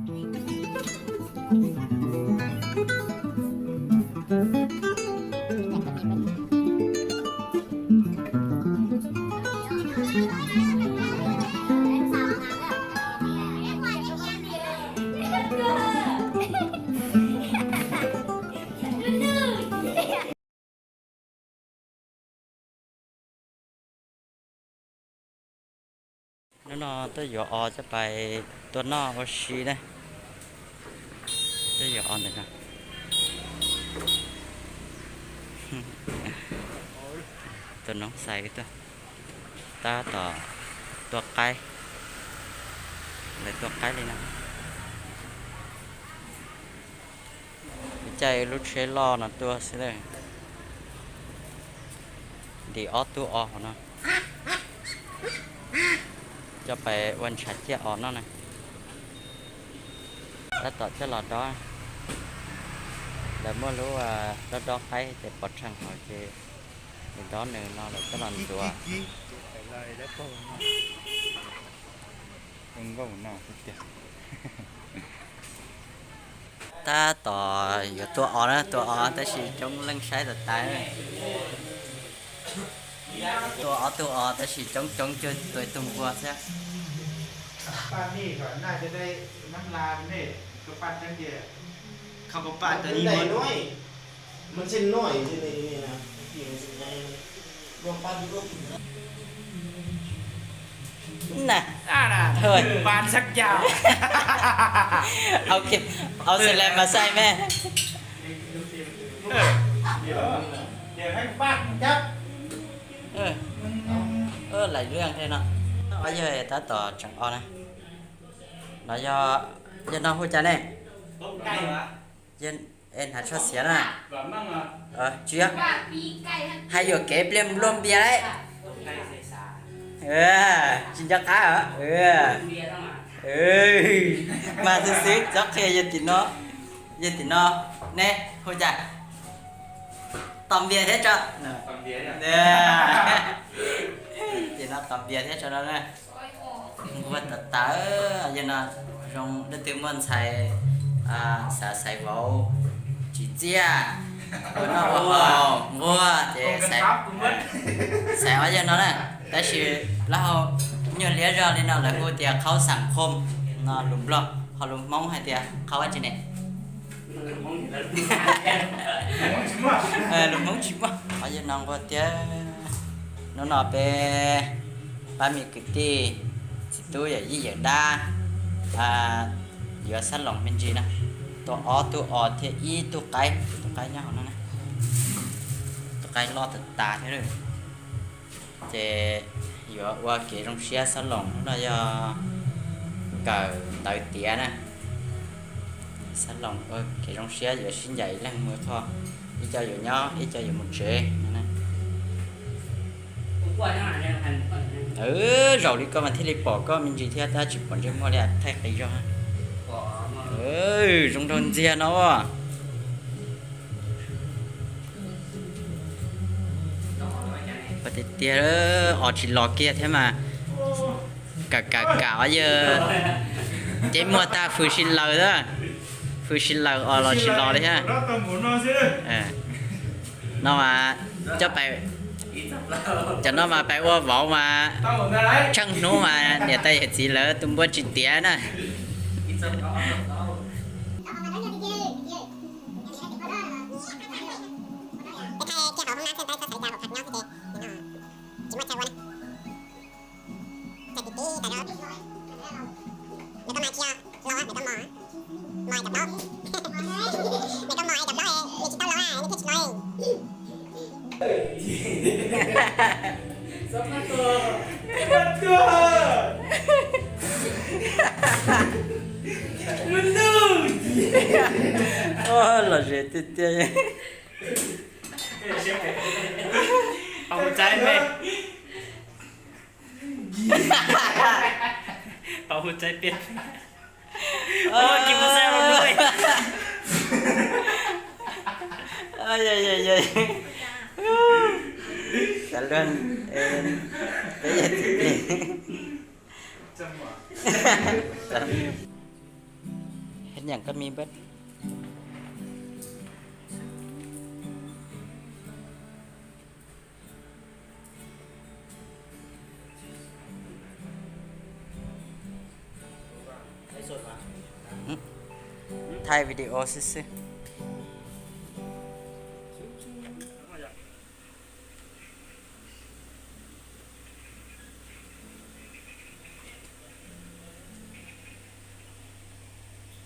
Hnub no tuaj yuav os coj pais tua noj ua si na. Tuaj yuav os ntawm no. Tua noob xais tuaj. Tab tom tua qaib. Lawv tua qaib li no. Caij lub tsheb loj no tuaj xwb. Ntim ob tug os hauv no. Coj pais ua ntshav ciaj os noj na. Tab tom coj los dob. Lawv muaj lub dob dob qaib ces pov tsheej hauv ces nws dob nws no lawv coj los ntxuav. Tab tom yuav tua os na, tua os tab sis coob leej saib tas tas. Tua ob tug os tab sis coob coob cuag tua ib tug npua xwb. Na, au xwb le mas saib me. Laim lwj thiab no. Yog tab tom tseem os na. No yog, yog no hu cas ne? Hnav tsho xiav na. Tsis, hais yuam kev pliag nplua npias lauj. Tsis nco qab. Mas xwb xwb txhob qhia yog tim no, yog tim no ne hu cas? Tos npias thiab tso. Tim no tos npias thiab tso no na. Nquag tas tas, yog no zoo leej twg muaj ntxhais xav xaiv vauv tsis txiaj, ua noj ua haus nquag ces xaiv ob yawg no na. Tab sis lawv hau nyuag liab zog li no lawv hu tias qhaub xam khom no lus Nplog, ho lus Hmoob hais tias qhaub dab tsi ne? Lus Hmoob tsis muaj. Ob yawg no nquag tiag. Hnub no peb pab me kwv tij, txiv tub yawm yij yawm dab yuav xab loos me ntsis na. Tua ob tug os thiab ib tug qaib, tus qaib nyob hauv no na. Tus qaib loj tas tas thiab. Ces yuav ua kev zoo siab xab loos, hnub no yog kawm ntawv tiav na. Xab loos ua kev zoo siab yuav sib ncaim ib leeg mus qho, ib co yuav nyob ib co yuav mus tsev no. Zaum li koj mas thiaj li pom koj me ntsis thiab tab tsis pom ntsej muag li, thaij qis zog. Zoo nraug ntxiag no. Tiag tiag, os tsis los kiag thiab mas. Kam kam kam os yawg, ces muag tag fws si laws, fws si laws os los tsis los li thiab. No mas coj pais, cov no mas pais ua vauv mas tsheej hnub mas niam tais yawm txiv lawv tus npua tsis tiav na. Lom zem tiag tiag. Xav luag, peb yog txiv tij. Nyeem koj mi npawb. Thaij video xwb xwb.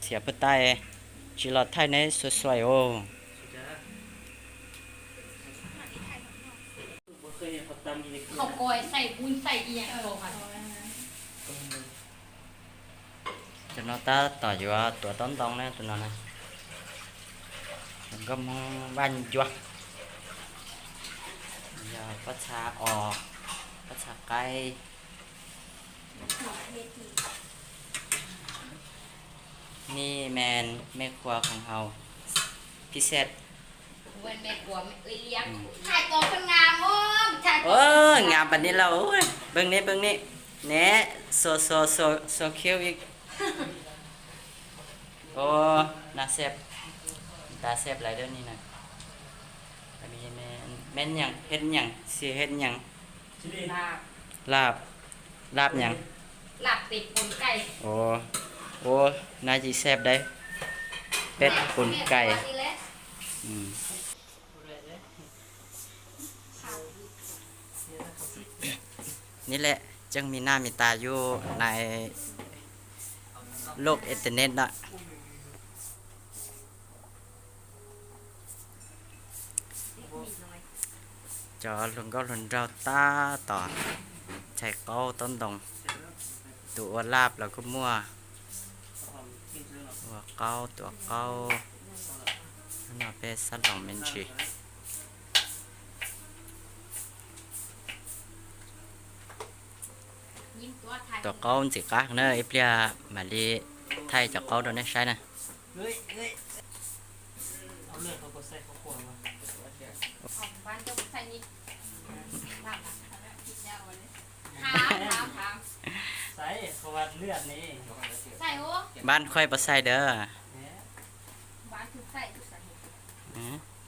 Thiab puag ta tsis los thaij neb xuav xuaim os. Tus no tab tom yuav tuav taub ntoo na, tus no na. Nkauj Hmoob Vaj Ncua. Yog pob txha os, pob txha qaib. Ni men me khua khoom haus pis xet. Ua, ngam pas ni lauj, peb ni, peb ni, ne, so, so, so, so cute. Ua, na xep, ta xep lawm dab ni na. Men nyeem, peb nyeem, xi peb nyeem. Laj, laj nyeem. Ua, ua, na yim xep dab, peb pun kais. Ni lawm, tseem mi naj mi tas yus na, lub internet na. Cov hluas nkauj hluas nraug tab tom txhais qaub taub ntoo, tus ua laj los kuj muaj, ua qaub tuav qaub, no peb xab loos me ntsis. Tuav qaub ntxim qab na, ib pliag mam li thaij cov qaub rau nej saib na. Npab khuaj pov xaij dawb,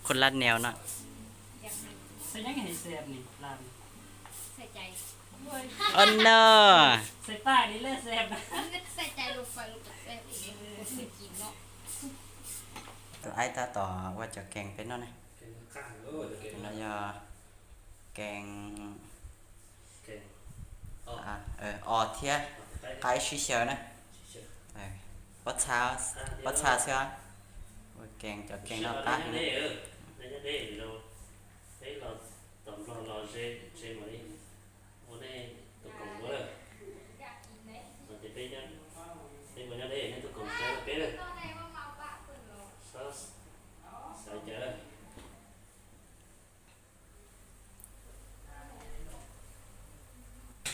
khuj lab neo no. Ua no. Tus aib tab tom ua cov kees peb noj na. Tus no yog kees os thiab qaib sib xyaw na. Pob txha, pob txha xwb. Ua kees, cov kees noj qab heev.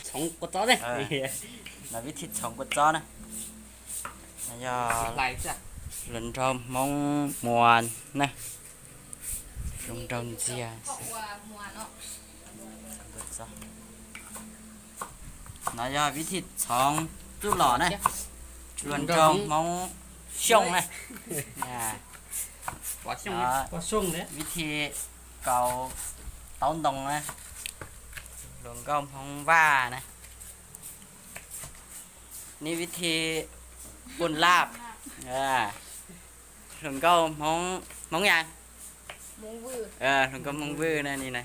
Txhoov kua txob ne. No vib thib txhoov kua txob na. No yog hluas nraug Hmoob Muas na, hluas nraug ntxiag. No yog vib thib txhoov txuj lom na, hluas nraug Hmoob Xyooj na. Vib thib kaus taub ntoo na, hluas nkauj Hmoob Vaj na. Ni vib thib pun laj, hluas nkauj Hmoob, Hmoob yas, hluas nkauj Hmoob Vwj na ni na.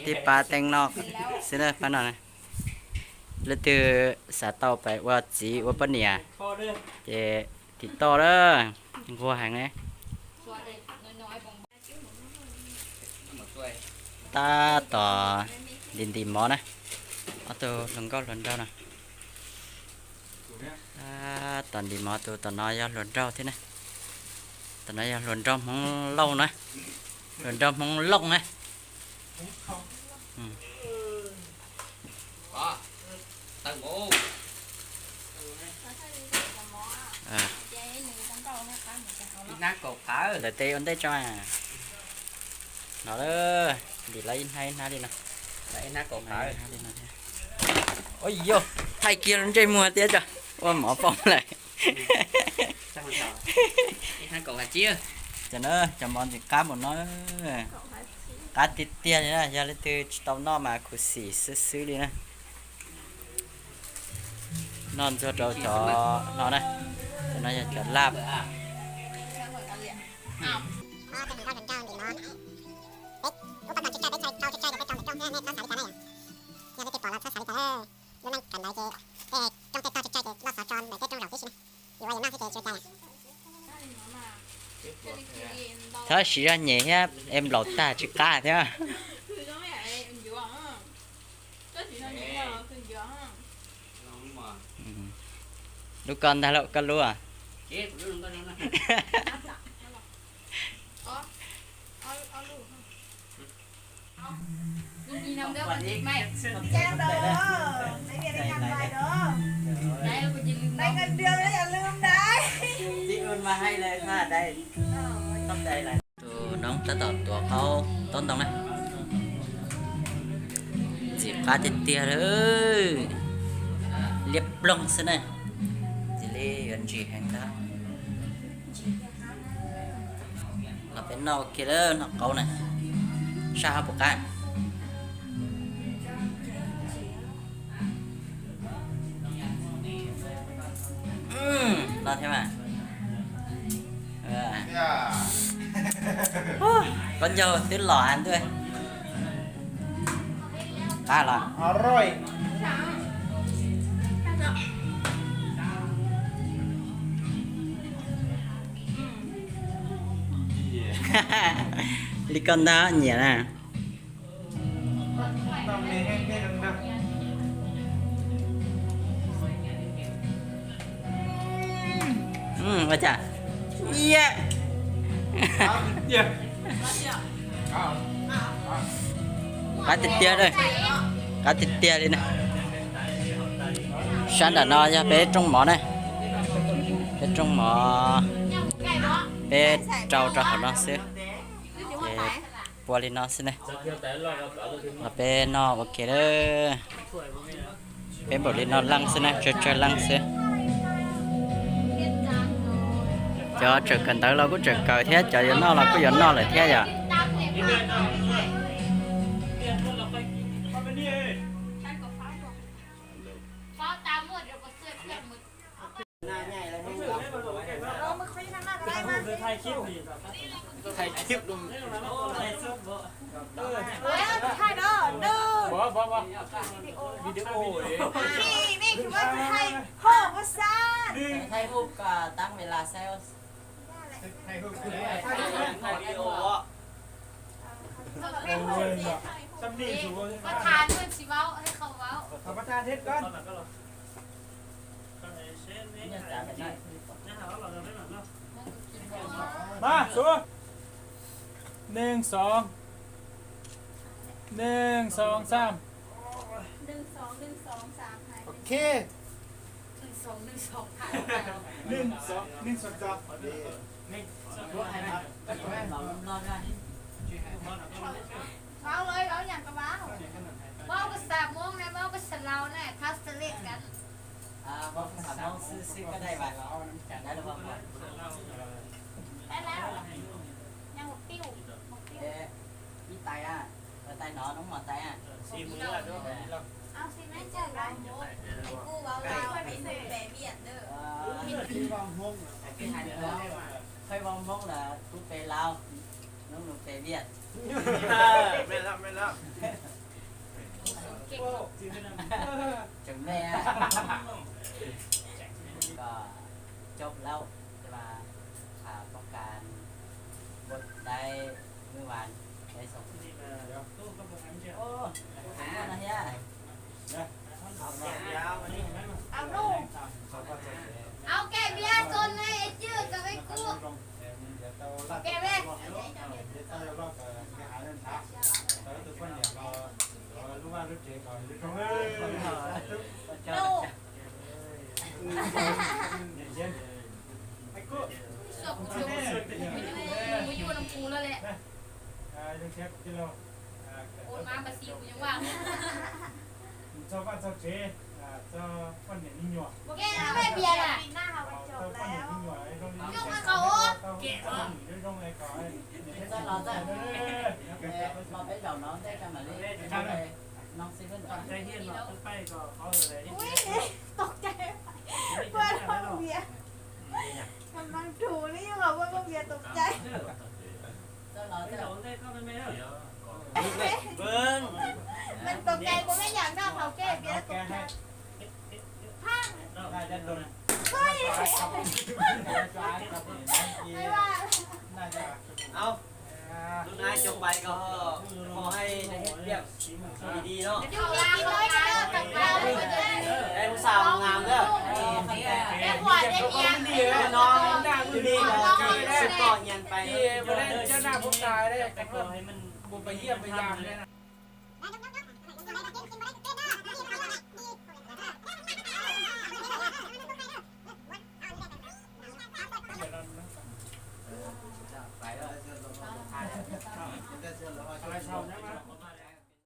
Tib pab teeb no xwb na, pab no na. Leej twg xav tau pais ua txiv ua poj niam ces tim toj lawm, nquag heev ne. Tab tom ntim ntim mov na, ob tug hluas nkauj hluas nraug no. Tab tom ntim mov, tus tom no yog hluas nraug thiab na. Tom no yog hluas nraug Hmoob Lauj na, hluas nraug Hmoob Lauj na. Ntawm tes ua ntej tso. No lawm, ntim lawv ib hnab ib hnab li no. Ib hnab kaum phav li no thiab. Ua yog thaij kiag lub ntsej muag thiab tso, ua mov poob lawm. Cov no cov mov ntxim qab npaum no, qab tiag tiag li na, yog leej twg tsis tau noj mas khuv xim xwb xwb li na. Noj ntxuag rau cov no na, cov no yog cov laj. Tab sis zog nyem thiab es nplaum tag tsis qab thiab. Lub koj ntag lauj, koj lub. Tus noob tab tom tuav qaub taub ntoo na. Ntxim qab tiag tiag li, liab ploog xwb na. Cia li yuav ntsim heev ntag. Los peb noj ua ke lawm, noj qaub na, saj hab puas qab. Los thiab mas. Koj ncaug twb los ntuj. Qab los. Li koj ntag nyiam na. Ua cas? Qab tiag tiag, qab tiag tiag li na. Sab nram no yog peb rooj mov na, peb rooj mov, peb rau rau hauv no xwb. Ces pua li no xwb ne. Los peb noj ua ke lawm. Peb npaum li no leej xwb na, tsawg tsawg leej xwb. Cov tseem kawm ntawv los kuj tseem kawm thiab, cov yuav noj los kuj yuav noj lawm thiab yom. Mas, số. Nưng song. Nưng song sam. Ok. Nưng song, nưng song sam. Vauv ơi, vauv nhắn có vauv. Vauv có xà mông này, vauv có xà lau này, tháo xà lịt cắn. Vauv có xà mông xưa xưa có đây mà. Đã được không? Đã lau. Nhắn mục tiêu, mục tiêu. Ib tais a, tais no nub mos tais a. Ông xin nói cho vauv, anh cu vauv lau, anh cu về Việt nữa. Hơi vong Hmông là, hơi vong Hmông là cu về Lào. Nub nws pem viaj. Tseem me, koj coj lauj, ces mas pom kas npua dai, nws vas dai xoom. Ov, no thiab. Ua ke viaj txog ne, cwj txog peb kub. Ua ke viaj. Mus yuav nws mus lawm lawm. Ua mas pas xis kuv yeej vaj. Txog vaj txog tsev. Txog poj niam me nyuam, txog poj niam me nyuam zoo li Txoj los txawm, los peb zaum no ntej tso mam li no xwb. Ua, tau cai, kab nab rus li yog ua koj piav tau cai. Txoj los txawm, tau cai kuv me nyuam noj tau cai piav tau cai. Ua, lub nab cov pais ko, qhov hais nej hais tias di di no. Ej, hub xa ngam ntawd. No, di di no, sib toj nyan pais.